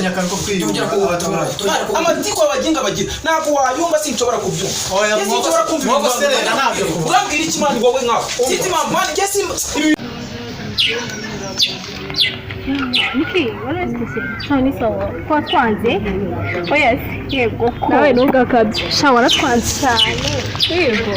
Akantu ko Tongera kwiyunga kuwubatura. Amatiku abaginga bagira ntabwo wayumva, sinshobora kubyumva. Oya, Njye sinshobora kumva mwogo ibintu serera, ntabyo kuvuga. Urambwira iki, man? Wowe nkawe sinzi impamvu, man, njye simba ibi. Niki, wari se ni sawa ko watwanze? Oya se, yego ko nawe ntugakabye sha, waratwanze cyane, yego.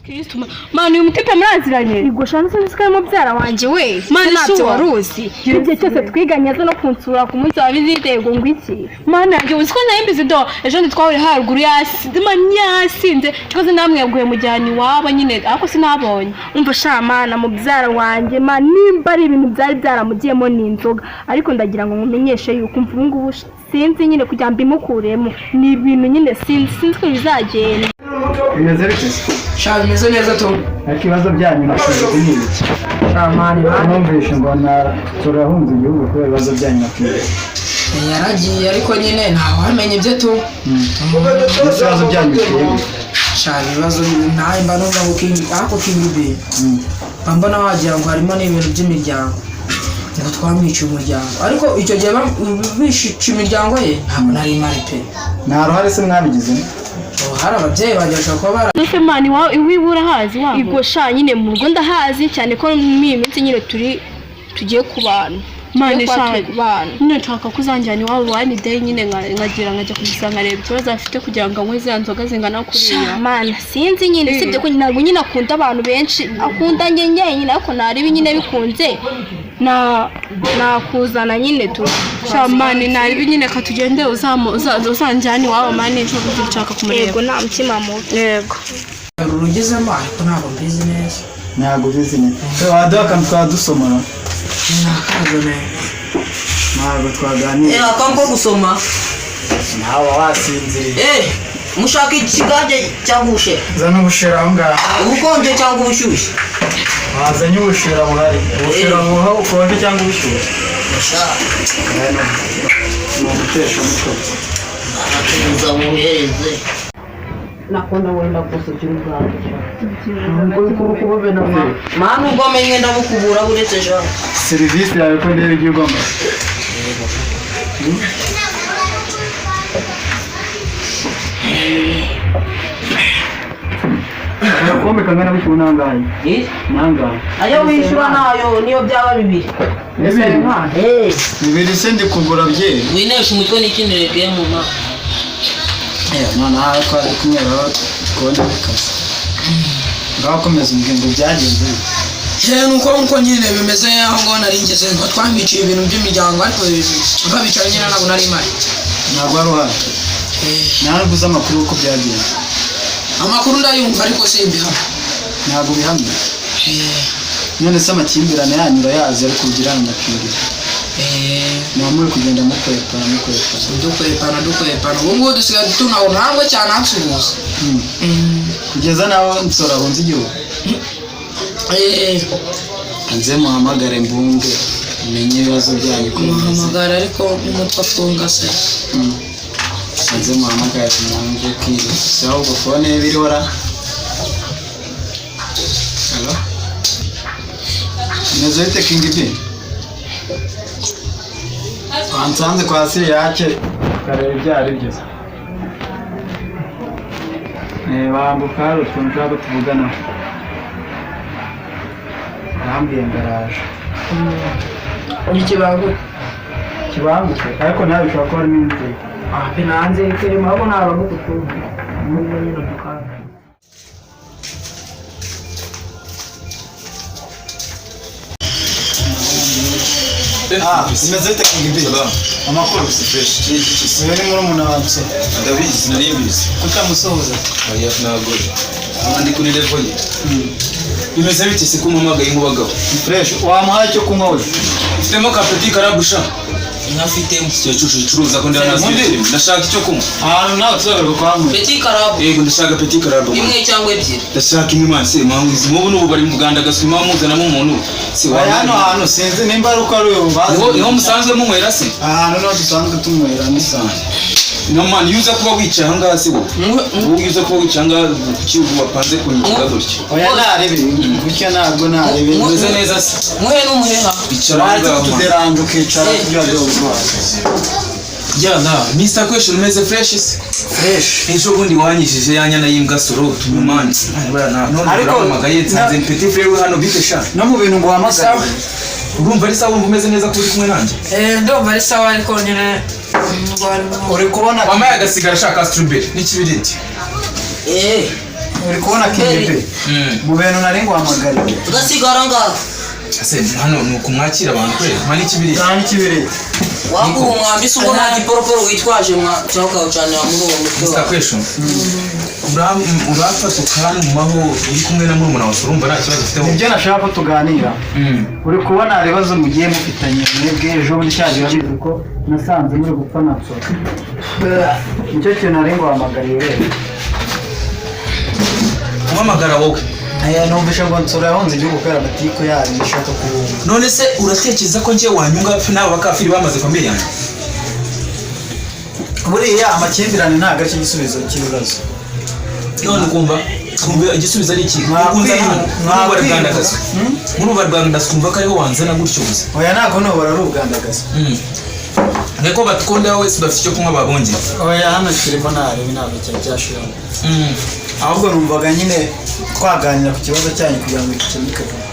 Kristo man, uyu mutipe muraziranye? Yego sha, nzi ko ari mubyara wanjye we. Man, ntabyo wari uzi? Igihe cyose twiganye aza no kunsura ku munsi wa visite. Yego, ngo iki? Man yanjye, uzi ko nari mbizi do? Ejo ndi twahuriye haruguru yasinze, man, yasinze cyakoze namweguye mujyana iwabo nyine, ariko sinabonye. Umva sha, mana, mubyara wanjye, man, nimba ari ibintu byari byaramugiyemo ni inzoga, ariko ndagira ngo nkumenyeshe yuko umva ubu ngubu sinzi nyine kugira ngo mbimukuremo, ni ibintu nyine sinzi ko bizagenda. Bimeze bite se? Sha, bimeze neza tu. Ariko ibibazo byanyu na Perezida ni ibiki? Sha man, Numvishe ngo na turahunze igihugu kubera ibibazo byanyu na Perezida. Yaragiye, ariko nyine ntawamenya ibyo tu. Ibibazo byanyu biteye gute? Sha, ibibazo ntawe mba numva ngo King, ariko King B mba mbona wagira ngo harimo n'ibintu by'imiryango, ngo twamwiciye umuryango, ariko icyo gihe bishica imiryango ye ntabwo nari mpari pe. Nta ruhare se mwabigizemo? Ubu hari ababyeyi banjye bashobora kuba bara Nose man, iwawe iwiwe urahazi wabo? Ubwo sha nyine mu rugo ndahazi cyane, ko muri iyi minsi nyine turi tugiye ku bantu. Man, sha nyine nshaka ko uzanjyana iwabo one day nyine nkagira nkajya kumusanga nkareba ikibazo afite kugira ngo anywe ziriya nzoga zingana kuriya. Man, sinzi nyine, usibye ko ntabwo nyine akunda abantu benshi, akunda njye njyenyine, ariko naribi nyine bikunze na nakuzana nyine tu. Sha man, naribi nyine katugende uzanjyana iwabo, man, nshaka kumureba. Yego, nta mutima mubi, yego. Rugezemo, ariko ntabwo mbizi neza. Ntabwo ubizi nyine. Waduha akantu twadusomora? Nakazo neza. Ntabwo twaganira. Eh, akantu ko gusoma. Nawe wasinziriye. Eh, mushaka ikigage cyangwa ubushera? Zana ubushera aho ngaho. Ubukonje cyangwa ubushyushye? Wazanye ubushera buhari, ubushera buha ukonje cyangwa ubushyushye? Ni ugutesha umutwe. Tuza muhereze. Nakunda wenda gusukira ubwawe kububena Mama, ubwo amenye ndamukubura uretse Jean. Serivisi yawe ko ndeba ibyo ugomba. Agakombe kangana gutyo ubu nangahe? Nangahe? Ayo wishyura nayo niyo byaba bibiri. Bibiri? Eh, Bibiri se ndi kugura byeri? Winesha umutwe n'ikinire game mama. None aha twari kunyweraho kubona bikaze. Ngaho komeza umbwira ngo byagenze bite? Yewe, nuko nkuko nyine bimeze aho ngaho nari ngeze ngo twamwiciye ibintu by'imiryango, ariko babicara nyine ntabwo nari mpari. Ntabwo wari uhari? Ntabwo uzi amakuru uko byagenze? Amakuru ndayumva, ariko simbihamya. Ntabwo ubihamya? None se amakimbirane yanyu urayazi, ariko ugirana na Pingiri? Muba muri kugenda mukwepana mukwepana? Dukwepana, dukwepana, ubu ngubu dusigaye tunabona ntabwo cyane ansuhuza. Kugeza naho nsora ahunze igihugu. Nze muhamagare mbunge menye ibibazo byanyu uko bimeze. Muhamagara, ariko n'umutwe afunga se. Nze muhamagare mwumve ko ahubwo phone ye biriho ra. Hello, meze bite, King B? Wansanze kwa Siriyake ukareba ibyo ari byo. Bambuka, hari utuntu ushaka ko tuvuganaho. Arambwiye ngo araje. Ikibanguke. Kibanguke, ariko nawe bishobora kuba harimo inzira. Ape nanze kerema ahubwo nabanguke ukuntu n'ubwo nyine dukanga. Ah, bimeze bite, King B? Amakuru? Fresh. Ni iki se? Uyu ni murumuna wa Nsoro. Ndabizi, nari mbizi. Kutamusuhuza? Oya, ntabwo. Ndi kuri level ye. Bimeze bite se ko umpamagaye nk'ubagabo? Ni fresh. Wamuhaye icyo kunywa we? Ufitemo ka petit karabusha. Nkafitemo. Icyo curuza ko ndanazi. Ndashaka icyo kunywa. Ahantu nawe tuzagaruka kwa hamwe. Petit karabu. Yego, ndashaka petit karabu. Imwe cyangwa ebyiri? Ndashaka imwe, man, se mwangizi. Nk'ubu n'ubu bari mu Uganda gasuma muzanamo umuntu. Se Oya, hano hantu sinzi nimba ari uko ari uyu bazi. Niho musanzwe munywera se? Ahantu niho dusanzwe tunywera n'isanzwe. No man, iyo uza kuba wicaye ahangaha se wowe. Wowe iyo uza kuba wicaye ahangaha kuki wapanze kunyicara gutya? Oya, narebe gutya, ntabwo narebe. Umeze neza se? Muhe n'umuheha. Icara aho Waza ngaho, man. kutuderanja ukicara tujya byose. Ya na Mr. Question, umeze fresh se? Fresh. Ejo bundi wanyishije ya nyana y'imbwa soro tunyumane. None urampamagaye nsanze petit frère we hano, bite sha? No mu bintu ngo uhamagare. Urumva ari sawa, wumva umeze neza ko uri kumwe nanjye? Ndumva ari sawa, ariko nyine Uri kubona Wamaye agasigara ashaka strawberry n'ikibiriti. Uri kubona King mu bintu nari nguhamagariye. Ugasigara ngaho. Ese hano ni ukumwakira abantu kweli? Mpa n'ikibiriti. Nta n'ikibiriti. Waguha umwambi se ubwo nta giporoporo witwaje mwa cyangwa ukawucanira muri uwo mutwe Mr. wawe? Question. Urafata ukantumaho uri kumwe na murumuna wawe, urumva nta kibazo ufiteho? Nibyo nashaka ko tuganira. Uri kubona hari ibibazo mugiye mufitanye mwebwe. Ejo bundi cyagiye urabizi ko nasanze muri gupfa na Nsoro. Nicyo kintu nari nguhamagariye rero. Umpamagara wowe? Aya, numvise ngo Nsoro yahunze igihugu kubera amatiku yanyu, ishaka kubunga. None se uratekereza ko njye wanyunga n'abo bakafiri bamaze famille yanjye? Buriya amakimbirane ntabwo aricyo gisubizo cy'ibibazo. None ukumva twumva igisubizo ari iki? Ukunzana hano murumva rwandagaza, murumva rwandagaza, twumva ko ariho wanzana gutyo gusa. Oya, ntabwo nubora ari ubwandagaza. Niko batukunda wese udafite icyo kunywa babongera. Oya, hano kirimo, ntarebe, ntabwo cyari cyashiramo. Ahubwo numvaga nyine twaganira ku kibazo cyanyu kugira ngo gikemuke vuba.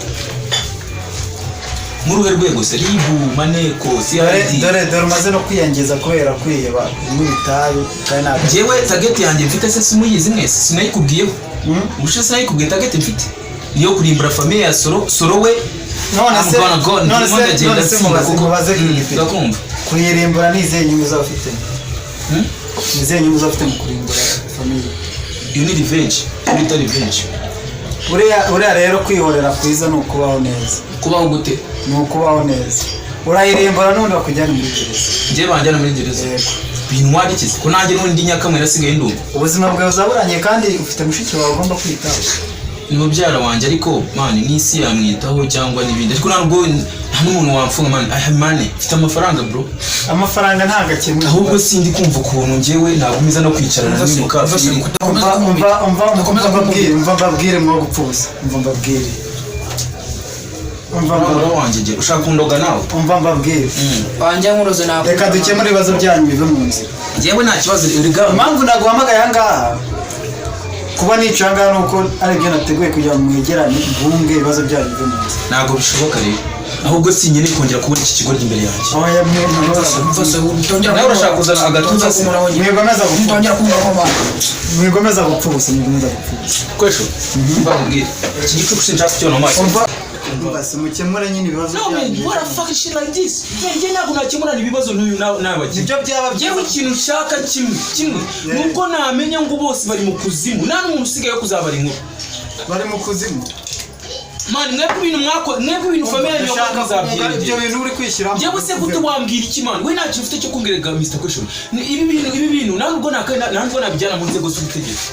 Muri uruhe rwego se? RIB, maneko, CID? Dore dore umaze no kwiyangiza kubera kwiheba, kunywa itabi, kandi ntabwo Njyewe target yanjye mfite se simuyizi mwese? Sinayikubwiyeho ubushize? Sinayikubwiye target mfite niyo kurimbura famille ya Soro. Soro we, None I'm se gonna go, none ndimo se ndagenda none se nsinda mubaze kuko mubaze King. Ndakumva. Kuyirimbura ni izihe nyungu uzaba ufite? Ni izihe nyungu uzaba ufite mu kurimbura famille? Iyo ni revenge, iyo bita revenge. Buriya rero kwihorera kwiza ni ukubaho neza. Kubaho gute? Ni ukubaho neza. Urayirimbura n'ubundi bakujyana muri gereza. Njyewe banjyana muri gereza? Bintwara iki se ko nanjye n'undi nyakamwe nasigaye ndumva? Ubuzima bwawe buzaba burangiye, kandi ufite mushiki wawe ugomba kwitaho. Ni mubyara wanjye, ariko man, n'isi yamwitaho cyangwa n'ibindi, ariko ntabwo nta n'umuntu wamfunga, man. I have money, mfite amafaranga, bro. Amafaranga ntabwo akemura. Ahubwo sindi kumva ukuntu njyewe nagumiza no kwicarana n'uyu mukafiri. Umva, umva, umva, umva mbabwire, umva mbabwire, mwo gupfa ubusa. Umva mbabwire, umva Umva wanjye, njye ushaka kundoga nawe? Umva mbabwire. Wanjye nkuroze ntabwo. Reka dukemure ibibazo byanyu bive mu nzira. Njyewe nta kibazo erega. Impamvu naguhamagaye aha ngaha, kuba nicaye aha ngaha, ni uko ari ibyo nateguye kugira ngo mwegerane mbunge ibibazo byanyu bive mu nzira. Ntabwo bishoboka rero, ahubwo sinkeneye kongera kubona iki kigoryi imbere yanjye. Oya, mwe Nawe urashaka kuzana agatuza se? Mwigomeza gupfa. Mutongera kumva. Mwigomeza gupfa ubusa, mwigomeza gupfa ubusa. Kwesho, mbakubwire, iki gicuku sinshaka kukibona mu maso. Umva, umva se, mukemure nyine ibibazo No man, byanyu. what the fuck is shit like this? Man, njye ntabwo nakemurana ibibazo n'uyu nawe. Nibyo byaba. Njyewe ikintu nshaka kimwe kimwe nuko namenya ngo bose bari mu kuzimu, nta n'umuntu usigaye kuzabara inkuru. Bari mu kuzimu. Man, mwebwe ibintu mwako, mwebwe ibintu famille yanyu Ndashaka yakoze kuvuga ibyo muzabyirengera. bintu uri kwishyiramo. Njyewe se gute wambwira iki, man? We nta kintu ufite cyo kumbwira, Mr. Question. Ni ibi bintu, ibi bintu nta nubwo nta nubwo nabijyana mu nzego z'ubutegetsi.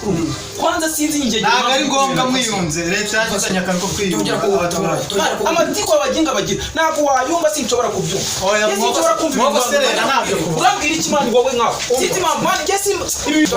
Kwanza sinzi njye. Ntabwo ari ngombwa mwiyunze, leta yagizanye akantu ko kwiyunga abaturage. Amatiku abaginga bagira ntabwo wayumva, sinshobora kubyumva. Oya, Njye sinshobora kumva ibintu mwogo serera, ntabyo kuvuga. Urambwira iki, man? Wowe nkawe sinzi impamvu, man. Njye simba ibi bintu.